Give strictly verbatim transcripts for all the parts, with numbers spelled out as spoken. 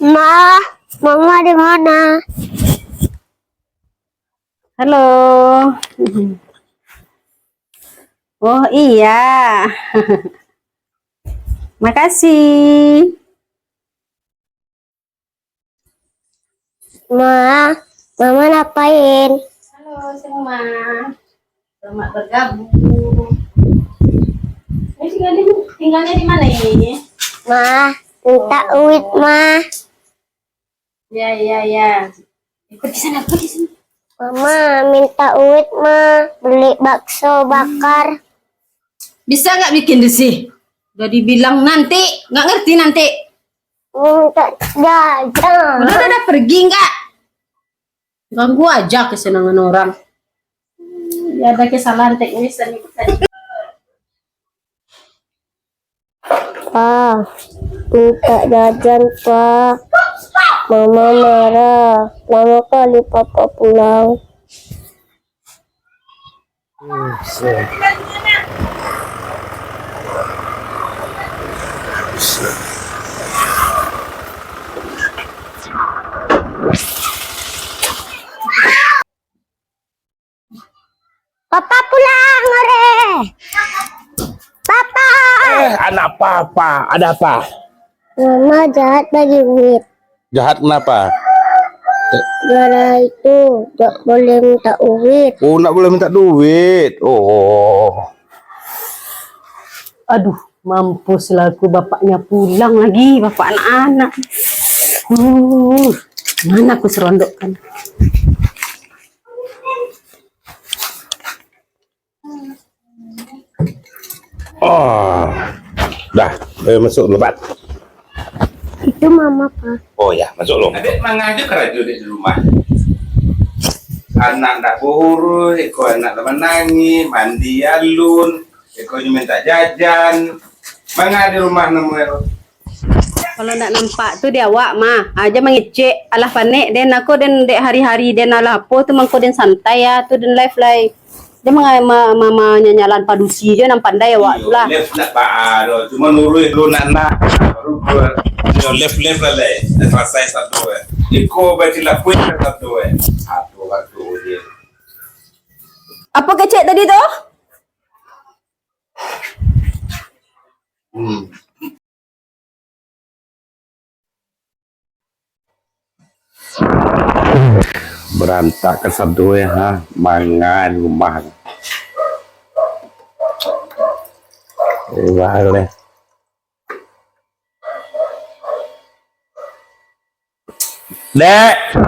Ma, mama di mana? Halo. Oh iya. Makasih. Ma, mama ngapain? Halo, Sema. Selamat bergabung. Ini tinggalnya, tinggalnya di mana ini? Ma, minta duit, Ma. Ya, ya, ya. Ikut di sana, ikut di sana. Mama, minta duit, Ma. Beli bakso bakar. Bisa nggak bikin di sih? Udah dibilang nanti, nggak ngerti nanti. Minta jajan. Udah, udah, udah, pergi nggak? Ganggu aja kesenangan orang. Hmm, ya ada kesalahan teknis tadi. Pa, minta jajan, Pa. Mama marah. Lama kali Papa pulang. Papa pulang, ore. Papa. Eh, anak Papa, ada apa? Mama jahat bagi duit. Jahat kenapa? Gara itu, tak boleh minta duit. Oh, nak boleh minta duit. Oh. Aduh, mampuslah aku, bapaknya pulang lagi, bapak anak-anak. Uh, mana aku serondokkan? Oh, dah, eh, masuk dulu, Pat. Itu mama, Pa. Oh ya, masuk dulu. Adek manga ajo karajo dek di rumah. Anak ndak baurus, iko anak lah manangih, mandi alun, iko nyo minta jajan. Manga di rumah namo ero. Kalau ndak nampak tu di awak mah, aja mangecek, alah panek den, ako den dek hari-hari den alah apo tu mangko den santai ah, tu den live lai. Dia manga-, ma-, ma-, manyanyalan padusi je nan pandai awak tu lah. Live ndak baa doh, cuma nuruih dulu nak-nak, baru keluar. Yo, live, live lah lai. Dah selesai satu eh. Iko baca lakuin satu eh. Aduh, aduh je. Apa kecek tadi tu? Hmm. Berantak ka sado eh, ha, mangan rumah. Wah, leh. Dek.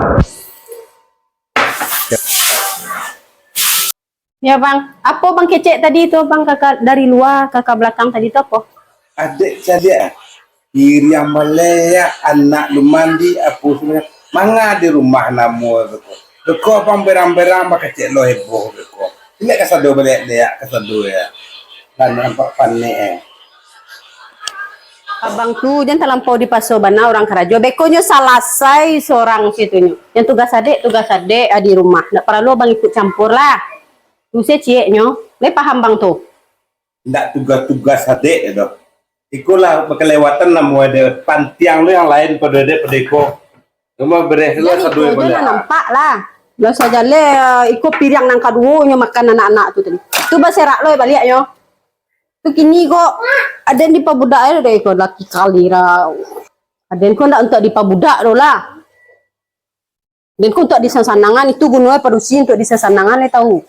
Ya, Bang. Apo Bang kecek tadi tu, Bang, kaka dari lua, kaka balakang tadi tu apo? Adek caliak, piriang baleak, anak lu mandi, apo semua. Manga di rumah namo beko. Beko pang berang-berang bakecek lo heboh beko. Indak kasado baleak-leak, kasado ya. Lah nampak panek eh. Abang tu jan talampau dipaso bana urang karajo. Bekonyo salasai sorang situnyo. Yang tugas adek, tugas adek ah di rumah. Ndak paralu abang ikut campur lah. Use cieknyo. Lai paham bang tu? Ndak tugas-tugas adek doh. Iko lah bakalewatan namo ade pantiang tu yang lain pado adek pado iko. Cuma bereh tu lah sadoi baliak. Nampak lah. Biaso jaleh, iko piriang nan kaduo nyo makan anak-anak tu tadi. Tu baserak lo baliaknyo. Tu kini ko aden dipabudak ai dek iko laki kali ra. Aden ko ndak untuak dipabudak doh lah. Aden ko untuak disasanangan, itu guno e padusi untuak disasanangan e tau.